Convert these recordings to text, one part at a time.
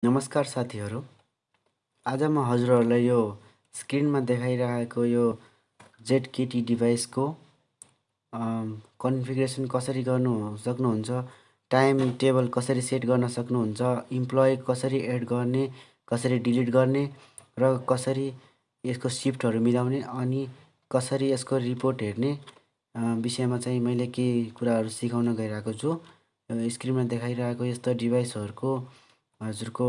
नमस्कार साथीहरू। आज म हजुरहरूलाई यो स्क्रिनमा देखाइरहेको यो जेडकेटी डिभाइसको कन्फिगरेसन कसरी गर्नु सक्नुहुन्छ, टाइम टेबल कसरी सेट गर्न सक्नुहुन्छ, इम्प्लोइ कसरी एड गर्ने, कसरी डिलिट गर्ने र कसरी यसको सिफ्टहरू मिलाउने अनि कसरी यसको रिपोर्ट हेर्ने विषयमा चाहिँ मैले केही कुराहरू सिकाउन गइरहेको छु। स्क्रिनमा देखाइरहेको यस्तो डिभाइसहरूको हजुरको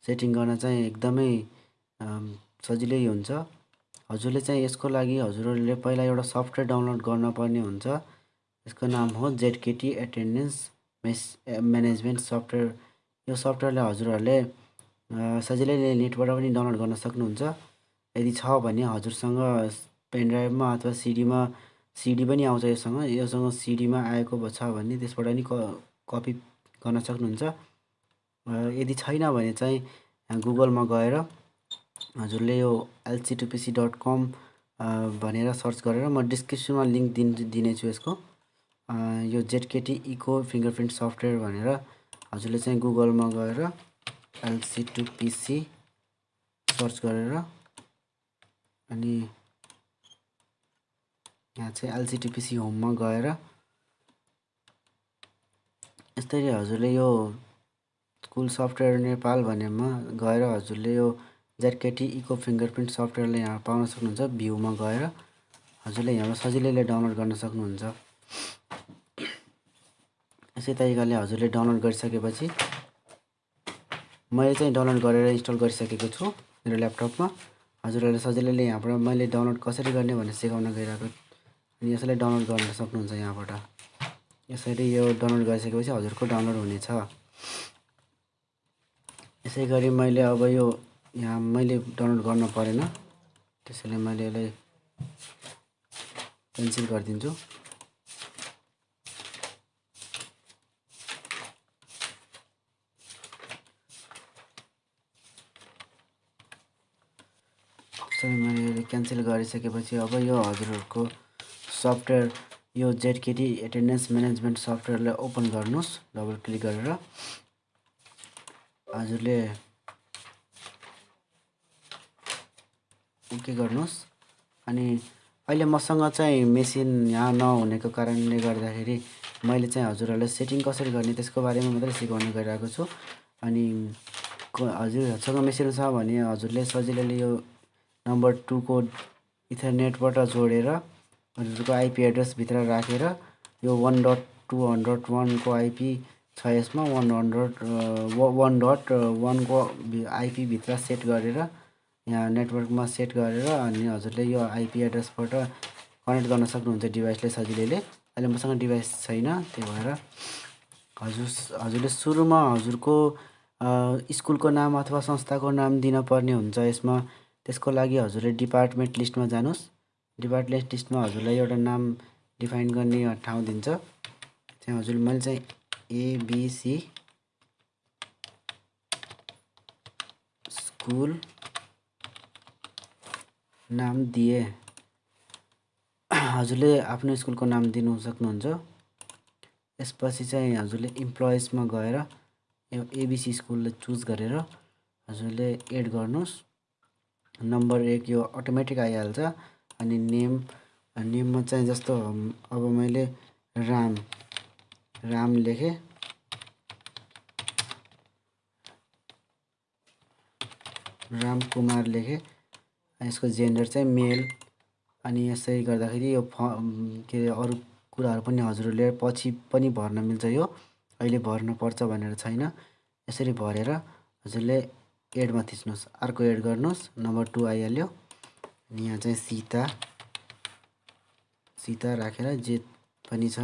सेटिङ गर्न चाहिँ एकदमै सजिलै हुन्छ। हजुरले चाहिँ यसको लागि हजुरहरूले पहिला एउटा सफ्टवेयर डाउनलोड गर्नुपर्ने हुन्छ। यसको नाम हो जेडकेटी एटेन्डेन्स म्यानेजमेन्ट सफ्टवेयर। यो सफ्टवेयरलाई हजुरहरूले सजिलै नेटबाट पनि डाउनलोड गर्न सक्नुहुन्छ। यदि छ भने हजुरसँग पेनड्राइभमा अथवा सिडी पनि आउँछ योसँग सिडीमा आएको छ भने त्यसबाट नि कपी गर्न सक्नुहुन्छ। यदि छैन भने चाहिँ गुगलमा गएर हजुरले यो lc2pc.com भनेर सर्च गरेर म डिस्क्रिप्सनमा लिङ्क दिनेछु यसको। यो जेडकेटी इको फिङ्गरप्रिन्ट सफ्टवेयर भनेर हजुरले चाहिँ गुगलमा गएर lc2pc सर्च गरेर अनि यहाँ चाहिँ lc2pc होममा गएर यसरी हजुरले यो स्कुल सफ्टवेयर नेपाल भन्नेमा गएर हजुरले यो जेडकेटी इको फिङ्गरप्रिन्ट सफ्टवेयरले यहाँ पाउन सक्नुहुन्छ। भ्यूमा गएर हजुरले यहाँ सजिलैले डाउनलोड गर्न सक्नुहुन्छ। यसै तरिकाले हजुरले डाउनलोड गरिसकेपछि मैले चाहिँ डाउनलोड गरेर इन्स्टल गरिसकेको छु मेरो ल्यापटपमा। हजुरहरूले सजिलैले यहाँबाट मैले डाउनलोड कसरी गर्ने भनेर सिकाउन गइरहेको अनि यसलाई डाउनलोड गर्न सक्नुहुन्छ यहाँबाट। यसरी यो डाउनलोड गरिसकेपछि हजुरको डाउनलोड हुनेछ। यसै गरी मैले अब यो यहाँ मैले डाउनलोड गर्न परेन, त्यसैले मैले यसलाई क्यान्सल गरिदिन्छु। मैले क्यान्सल गरिसकेपछि अब यो हजुरहरूको सफ्टवेयर यो जेडकेटी एटेन्डेन्स म्यानेजमेन्ट सफ्टवेयरलाई ओपन गर्नुहोस् डबल क्लिक गरेर। हजुरले ओके गर्नुहोस्। अनि अहिले मसँग चाहिँ मेसिन यहाँ नहुनेको कारणले गर्दाखेरि मैले चाहिँ हजुरहरूलाई सेटिङ कसरी गर्ने त्यसको बारेमा मात्रै सिकाउन गइरहेको छु। अनि हजुरहरूसँग मेसिन छ भने हजुरले सजिलैले यो नम्बर 2 को इथरनेटबाट जोडेर हजुरको आइपी एड्रेसभित्र राखेर यो 1.201 को आइपी छ यसमा 1.1 को आइपी भित्र सेट गरेर यहाँ नेटवर्कमा सेट गरेर अनि हजुरले यो आइपी एड्रेसबाट कनेक्ट गर्न सक्नुहुन्छ डिभाइसले सजिलैले। अहिले मसँग डिभाइस छैन, त्यही भएर हजुरले सुरुमा हजुरको स्कुलको नाम अथवा संस्थाको नाम दिन पर्ने हुन्छ यसमा। त्यसको लागि हजुरले डिपार्टमेन्ट लिस्टमा जानुहोस्। डिपार्टमेन्ट लिस्टमा हजुरलाई एउटा नाम डिफाइन गर्ने ठाउँ दिन्छ। त्यहाँ हजुर मैले चाहिँ एबिसी स्कुल नाम दिए। हजुरले आफ्नो स्कुलको नाम दिनु सक्नुहुन्छ। यसपछि चाहिँ हजुरले इम्प्लोइजमा गएर यो एबिसी स्कुललाई चुज गरेर हजुरले एड गर्नुहोस्। नम्बर 1 यो अटोमेटिक आइहाल्छ। अनि नेममा चाहिँ जस्तो अब मैले राम लेखेँ। राम कुमार लेखेँ। यसको जेन्डर चाहिँ मेल। अनि यसै गर्दाखेरि यो के अरे अरू कुराहरू पनि हजुरहरूले पछि पनि भर्न मिल्छ। यो अहिले भर्न पर्छ भनेर छैन। यसरी भरेर हजुरले एडमा थिच्नुहोस्, अर्को एड गर्नुहोस्। नम्बर 2 आइहाल्यो। अनि यहाँ चाहिँ सीता राखेर जे पनि छ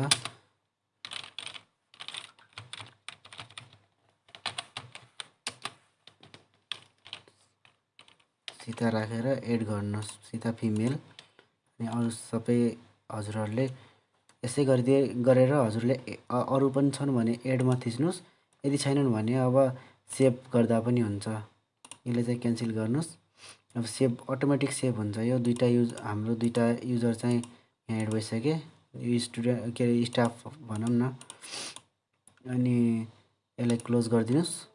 सीता राखेर एड गर्नुहोस्, सीता फिमेल। अनि अरू सबै हजुरहरूले यसै गरेर हजुरले अरू पनि छन् भने एडमा थिच्नुहोस्। यदि छैनन् भने अब सेभ गर्दा पनि हुन्छ। यसले चाहिँ क्यान्सल गर्नुहोस्। अब सेभ अटोमेटिक सेभ हुन्छ। यो हाम्रो दुईटा युजर चाहिँ यहाँ एड भइसके। यो स्टुडेन्ट के अरे स्टाफ भनौँ न। अनि यसलाई क्लोज गरिदिनुहोस्।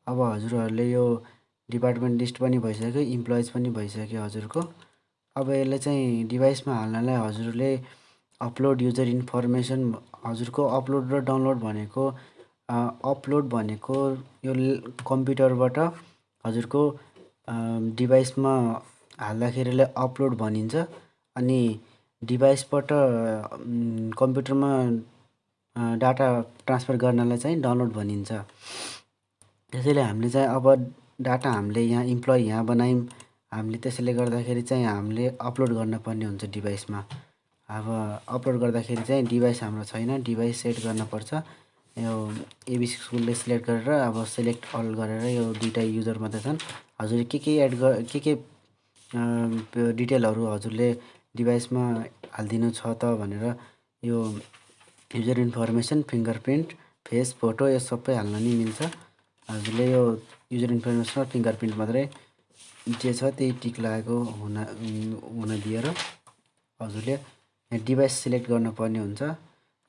अब हजुरहरूले यो डिपार्टमेन्ट लिस्ट पनि भइसक्यो, इम्प्लोइज पनि भइसक्यो हजुरको। अब यसलाई चाहिँ डिभाइसमा हाल्नलाई हजुरले अपलोड युजर इन्फर्मेसन, हजुरको अपलोड र डाउनलोड भनेको अपलोड भनेको यो कम्प्युटरबाट हजुरको डिभाइसमा हाल्दाखेरिलाई अपलोड भनिन्छ, अनि डिभाइसबाट कम्प्युटरमा डाटा ट्रान्सफर गर्नलाई चाहिँ डाउनलोड भनिन्छ। त्यसैले हामीले चाहिँ अब डाटा हामीले यहाँ इम्प्लोइ यहाँ बनायौँ, हामीले त्यसैले गर्दाखेरि चाहिँ हामीले अपलोड गर्नुपर्ने हुन्छ डिभाइसमा। अब अपलोड गर्दाखेरि चाहिँ डिभाइस हाम्रो छैन, डिभाइस सेट गर्नुपर्छ। यो एबिसी स्कुलले सिलेक्ट गरेर अब सेलेक्ट अल गरेर यो दुईवटा युजर मात्रै छन्। हजुरले के एड के डिटेलहरू हजुरले डिभाइसमा हालिदिनु छ त भनेर यो user information, fingerprint, face, photo यो सबै हाल्न नि मिल्छ। हजुरले यो युजर इन्फर्मेसन र फिङ्गरप्रिन्ट मात्रै जे छ त्यही टिक लागेको हुन दिएर हजुरले यहाँ डिभाइस सिलेक्ट गर्नुपर्ने हुन्छ।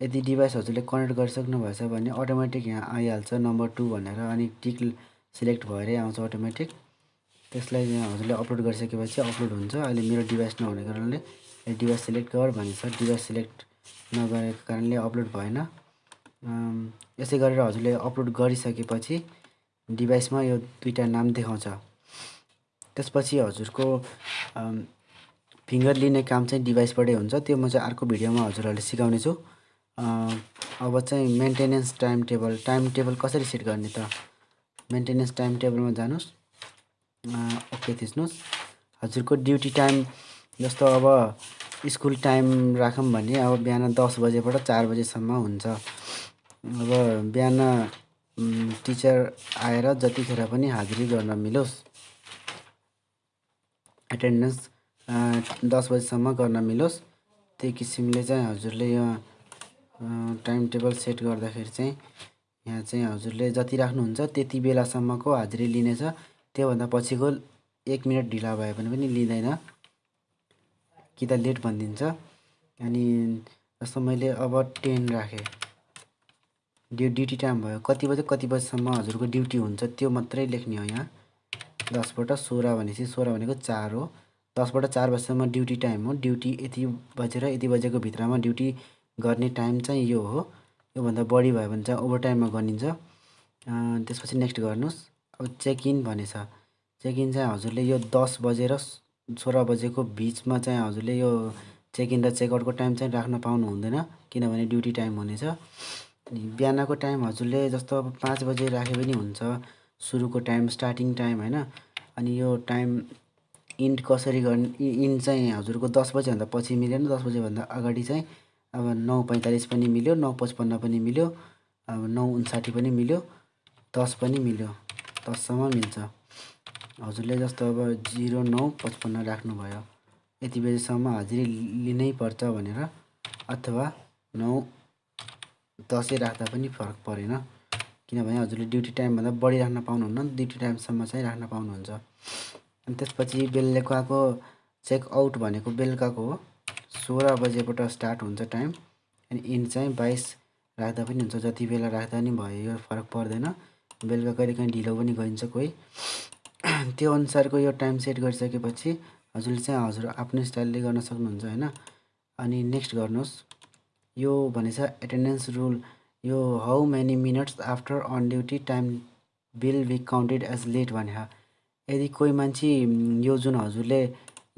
यदि डिभाइस हजुरले कनेक्ट गरिसक्नु भएछ भने अटोमेटिक यहाँ आइहाल्छ नम्बर 2 भनेर, अनि टिक सिलेक्ट भएरै आउँछ अटोमेटिक। त्यसलाई यहाँ हजुरले अपलोड गरिसकेपछि अपलोड हुन्छ। अहिले मेरो डिभाइस नहुने कारणले डिभाइस सिलेक्ट गर भनिन्छ, डिभाइस सिलेक्ट नगरेको कारणले अपलोड भएन। यसै गरेर हजुरले अपलोड गरिसकेपछि डिभाइसमा यो दुईवटा नाम देखाउँछ। त्यसपछि हजुरको फिङ्गर लिने काम चाहिँ डिभाइसबाटै हुन्छ। त्यो म चाहिँ अर्को भिडियोमा हजुरहरूले सिकाउने छु। अब चाहिँ मेन्टेनेन्स टाइम टेबल कसरी सेट गर्ने त? मेन्टेनेन्स टाइम टेबलमा जानुहोस्, ओके थिच्नुहोस्। हजुरको ड्युटी टाइम जस्तो अब स्कुल टाइम राखौँ भने अब बिहान 10 बजेबाट 4 बजेसम्म हुन्छ। अब बिहान टिचर आएर जतिखेर पनि हाजिरी गर्न मिलोस्, एटेन्डेन्स 10 बजेसम्म गर्न मिलोस्, त्यही किसिमले चाहिँ हजुरले यो टाइम टेबल सेट गर्दाखेरि चाहिँ यहाँ चाहिँ हजुरले जति राख्नुहुन्छ त्यति बेलासम्मको हाजिरी लिनेछ। त्योभन्दा पछिको 1 मिनट ढिला भए पनि लिँदैन, कि त लेट भनिदिन्छ। अनि जस्तो मैले अब 10 राखेँ, ड्युटी टाइम भयो, कति बजेसम्म हजुरको ड्युटी हुन्छ त्यो मात्रै लेख्ने हो। यहाँ 10बाट 16 भनेपछि 16 भनेको 4 हो। 10बाट 4 बजेसम्म ड्युटी टाइम हो। ड्युटी यति बजेर यति बजेको भित्रमा ड्युटी गर्ने टाइम चाहिँ यो हो। योभन्दा बढी भयो भने चाहिँ ओभर टाइममा गनिन्छ। त्यसपछि नेक्स्ट गर्नुहोस्। अब चेक इन भनेछ। चेक इन चाहिँ हजुरले यो 10 बजेर 16 बजेको बिचमा चाहिँ हजुरले यो चेक इन र चेकआउटको टाइम चाहिँ राख्न पाउनु हुँदैन, किनभने ड्युटी टाइम हुनेछ। बिहानको टाइम हजुरले जस्तो अब 5 बजे राखे पनि हुन्छ, सुरुको टाइम, स्टार्टिङ टाइम होइन। अनि यो टाइम इन्ड कसरी गर्ने, इन्ड चाहिँ हजुरको 10 बजेभन्दा पछि मिलेन, 10 बजेभन्दा अगाडि चाहिँ अब 9:45 पनि मिल्यो, 9:55 पनि मिल्यो, अब 9:59 पनि मिल्यो, 10 पनि मिल्यो, 10सम्म मिल्छ। हजुरले जस्तो अब 09:55 राख्नुभयो, यति बजेसम्म हाजिरी लिनै पर्छ भनेर, अथवा 9:10 राख्दा पनि फरक परेन, किनभने हजुरले ड्युटी टाइमभन्दा बढी राख्न पाउनुहुन्न, ड्युटी टाइमसम्म चाहिँ राख्न पाउनुहुन्छ। अनि त्यसपछि बेलुकाको चेकआउट भनेको बेलुकाको हो, 16 बजेबाट स्टार्ट हुन्छ टाइम, अनि इन्ड चाहिँ 22 राख्दा पनि हुन्छ, जति बेला राख्दा नि भयो, यो फरक पर्दैन। बेलुका कहिलेकाहीँ ढिलो पनि गइन्छ कोही। त्यो अनुसारको यो टाइम सेट गरिसकेपछि हजुरले चाहिँ हजुर आफ्नो स्टाइलले गर्न सक्नुहुन्छ होइन। अनि नेक्स्ट गर्नुहोस्। यो भनेछ एटेन्डेन्स रुल। यो how many minutes after on duty time will be counted as late भने। यदि कोही मान्छे यो जुन हजुरले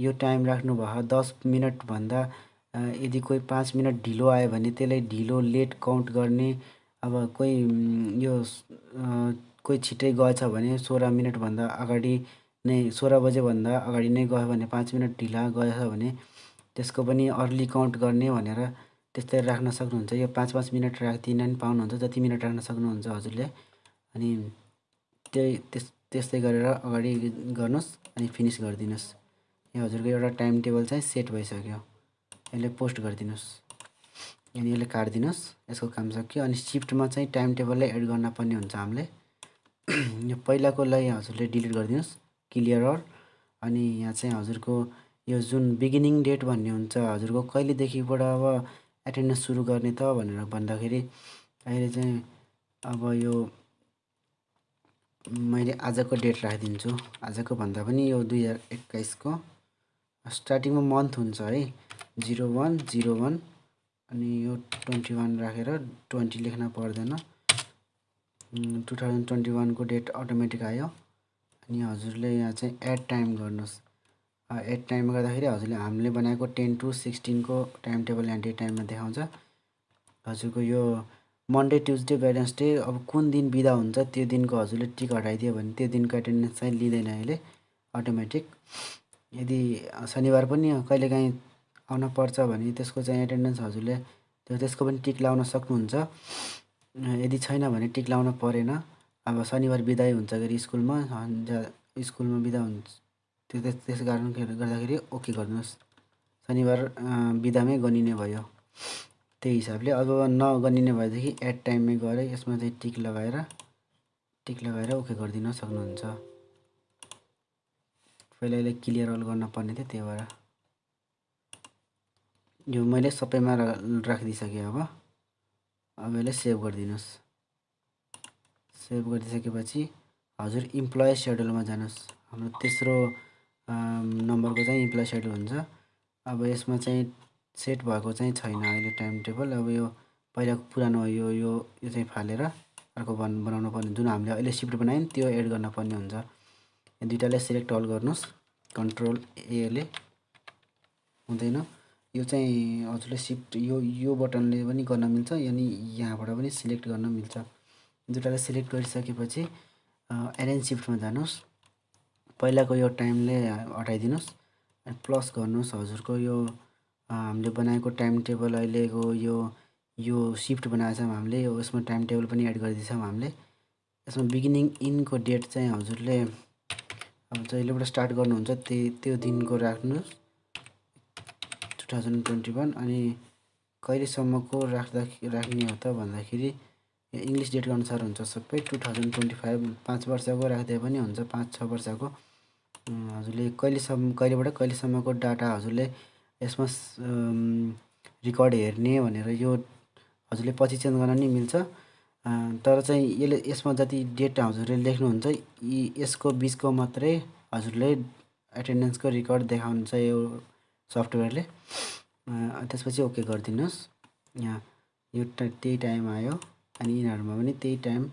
यो टाइम राख्नुभयो 10 मिनटभन्दा यदि कोही 5 मिनट ढिलो आयो भने त्यसलाई ढिलो लेट काउन्ट गर्ने। अब कोही यो कोही छिट्टै गएछ भने 16 मिनटभन्दा अगाडि नै, 16 बजेभन्दा अगाडि नै गयो भने, 5 मिनट ढिला गएछ भने त्यसको पनि अर्ली काउन्ट गर्ने भनेर त्यस्तै राख्न सक्नुहुन्छ। यो 5-5 मिनट राखिदिन पनि पाउनुहुन्छ, जति मिनट राख्न सक्नुहुन्छ हजुरले। अनि त्यस्तै गरेर अगाडि गर्नुहोस् अनि फिनिस गरिदिनुहोस्। यो हजुरको एउटा टाइम टेबल चाहिँ सेट भइसक्यो। यसले पोस्ट गरिदिनुहोस् अनि यसले काटिदिनुहोस्, यसको काम सक्यो। अनि सिफ्टमा चाहिँ टाइम टेबललाई एड गर्न पर्ने हुन्छ हामीले। यो पहिलाकोलाई हजुरले डिलिट गरिदिनुहोस्, क्लियर अल। अनि यहाँ चाहिँ हजुरको यो जुन बिगिनिङ डेट भन्ने हुन्छ, हजुरको कहिलेदेखिबाट अब एटेन्डेन्स सुरु गर्ने त भनेर भन्दाखेरि अहिले चाहिँ अब यो मैले आजको डेट राखिदिन्छु। आजको भन्दा पनि यो 2021 को स्टार्टिङमा मन्थ हुन्छ है, 01/01 अनि यो 21 राखेर 20 लेख्न पर्दैन। 2021 को डेट अटोमेटिक आयो। अनि हजुरले यहाँ चाहिँ एड टाइम गर्नुहोस्। एड टाइम गर्दाखेरि हजुरले हामीले बनाएको 10 to 16 को टाइम टेबल यहाँ डे टाइममा देखाउँछ। हजुरको यो मन्डे ट्युजडे वेडनेसडे अब कुन दिन बिदा हुन्छ त्यो दिनको हजुरले टिक हटाइदियो भने त्यो दिनको एटेन्डेन्स चाहिँ लिँदैन अहिले अटोमेटिक। यदि शनिबार पनि कहिलेकाहीँ आउन पर्छ भने त्यसको चाहिँ एटेन्डेन्स हजुरले त्यसको पनि टिक लाउन सक्नुहुन्छ। यदि छैन भने टिक लाउन परेन। अब शनिबार बिदाई हुन्छ गरी स्कुलमा बिदा हुन्छ त्यस कारणले गर्दाखेरि ओके गरिदिनुहोस्। शनिबार बिदामै गनिने भयो त्यही हिसाबले। अब नगनिने भएदेखि एड टाइममै गएर यसमा चाहिँ टिक लगाएर ओके गरिदिन सक्नुहुन्छ। पहिला क्लियर अल गर्न पर्ने थियो त्यही भएर यो मैले सबैमा राखिदिइसकेँ। अब यसलाई सेभ गरिदिनुहोस्। सेभ गरिदिइसकेपछि हजुर इम्प्लोइ सेड्युलमा जानुहोस्। हाम्रो तेस्रो नम्बरको चाहिँ इम्प्लोइ सेड्युल हुन्छ। अब यसमा चाहिँ सेट भएको चाहिँ छैन अहिले टाइम टेबल। अब यो पहिलाको पुरानो यो चाहिँ फालेर अर्को बनाउनु पर्ने, जुन हामीले अहिले सिफ्ट बनायौँ त्यो एड गर्न पर्ने हुन्छ। यो दुइटालाई सिलेक्ट अल गर्नुहोस्, कन्ट्रोल एले हुँदैन। यो चाहिँ हजुरले सिफ्ट यो बटनले पनि गर्न मिल्छ, अनि यहाँबाट पनि सिलेक्ट गर्न मिल्छ। दुइटालाई सिलेक्ट गरिसकेपछि एरेन्ज सिफ्टमा जानुहोस्। पहिलाको यो टाइमले हटाइदिनुहोस्, प्लस गर्नुहोस् हजुरको यो हामीले बनाएको टाइम टेबल अहिलेको यो सिफ्ट बनाएको छौँ हामीले, यो यसमा टाइम टेबल पनि एड गरिदिन्छौँ हामीले। यसमा बिगिनिङ इनको डेट चाहिँ हजुरले अब जहिलेबाट स्टार्ट गर्नुहुन्छ त्यो दिनको राख्नुहोस् 2021। अनि कहिलेसम्मको राख्ने हो त भन्दाखेरि इङ्ग्लिस डेटको अनुसार हुन्छ सबै। 2025 5 वर्षको राख्दै पनि हुन्छ, 5-6 वर्षको। हजुरले कहिलेबाट कहिलेसम्मको डाटा हजुरले यसमा रिकर्ड हेर्ने भनेर यो हजुरले पछि चेन्ज गर्न नि मिल्छ। तर चाहिँ यसमा जति डेट हजुरले लेख्नुहुन्छ यसको बिचको मात्रै हजुरले एटेन्डेन्सको रिकर्ड देखाउँछ यो सफ्टवेयरले। त्यसपछि ओके गरिदिनुहोस्। यहाँ यो त्यही टाइम आयो अनि यिनीहरूमा पनि त्यही टाइम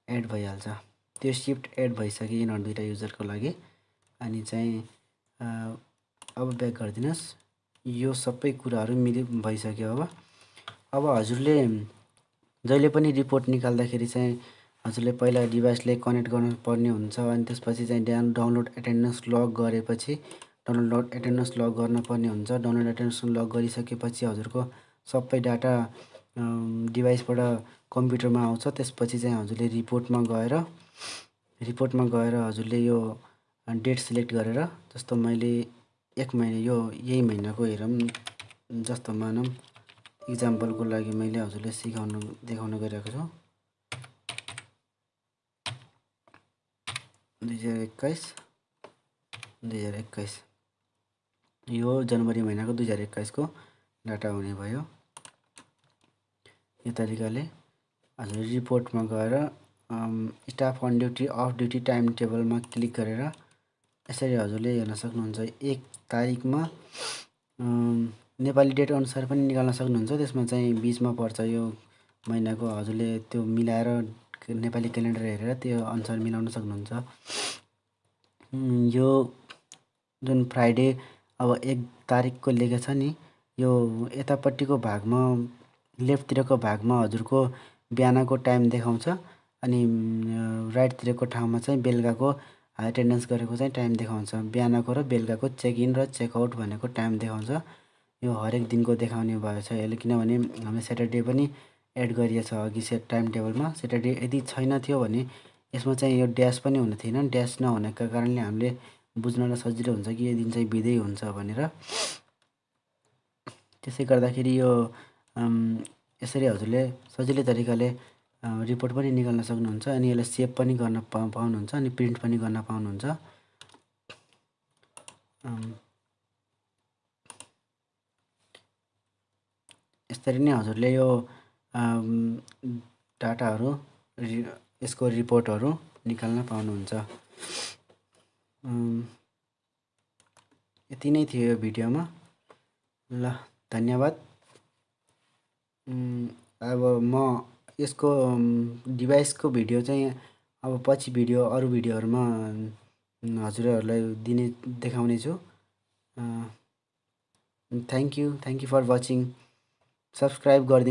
एड भइहाल्छ। त्यो सिफ्ट एड भइसक्यो यिनीहरू दुइटा युजरको लागि। अनि चाहिँ अब ब्याक गरिदिनुहोस्। यो सबै कुराहरू भइसक्यो। अब हजुरले जहिले पनि रिपोर्ट निकाल्दाखेरि चाहिँ हजुरले पहिला डिभाइसले कनेक्ट गर्नु पर्ने हुन्छ। अनि त्यसपछि चाहिँ डाउनलोड एटेन्डेन्स लग गरेपछि डाउनलोड एटेन्डेन्स लग गर्न पर्ने हुन्छ। डाउनलोड एटेन्डेन्स लग गरिसकेपछि हजुरको सबै डाटा डिभाइसबाट कम्प्युटरमा आउँछ। त्यसपछि चाहिँ हजुरले रिपोर्टमा गएर हजुरले यो डेट सिलेक्ट गरेर, जस्तो मैले 1 महिना यही महिनाको हेरौँ जस्तो मानौँ इक्जाम्पलको लागि मैले हजुरले देखाउन गइरहेको छु। 2021 यो जनवरी महिनाको 2021 को डाटा हुने भयो। यो तरिकाले हजुर रिपोर्टमा गएर staff on duty off duty time टेबलमा क्लिक गरेर यसरी हजुरले हेर्न सक्नुहुन्छ। 1 तारिकमा नेपाली डेट अनुसार पनि निकाल्न सक्नुहुन्छ। त्यसमा चाहिँ बिचमा पर्छ यो महिनाको, हजुरले त्यो मिलाएर नेपाली क्यालेन्डर हेरेर त्यो अनुसार मिलाउन सक्नुहुन्छ। यो जुन फ्राइडे अब 1 तारिकको लेखेको छ नि, यो यतापट्टिको भागमा लेफ्टतिरको भागमा हजुरको बिहानको टाइम देखाउँछ। अनि राइटतिरको ठाउँमा चाहिँ बेलुकाको एटेन्डेन्स गरेको चाहिँ टाइम देखाउँछ। बिहानको र बेलुकाको चेक इन र चेकआउट भनेको टाइम देखाउँछ। यो हरेक दिनको देखाउने भएछ यसले, किनभने हामीले स्याटरडे पनि एड गरिएछ अघि टाइम टेबलमा। स्याटरडे यदि छैन थियो भने यसमा चाहिँ यो ड्यास पनि हुने थिएन। ड्यास नहुनेका कारणले हामीले बुझ्नलाई सजिलो हुन्छ कि यो दिन चाहिँ बिदै हुन्छ भनेर। त्यसै गर्दाखेरि यो यसरी हजुरले सजिलै तरिकाले रिपोर्ट पनि निकाल्न सक्नुहुन्छ। अनि यसलाई सेभ पनि गर्न पाउनुहुन्छ अनि प्रिन्ट पनि गर्न पाउनुहुन्छ। यसरी नै हजुरले यो डाटाहरू यसको रिपोर्टहरू निकाल्न पाउनुहुन्छ। यति नै थियो यो भिडियोमा। ल धन्यवाद। अब म यसको डिभाइसको भिडियो चाहिँ अब पछि अरू भिडियोहरूमा हजुरहरूलाई देखाउने छु। Thank you for watching. Subscribe गरिदिनु।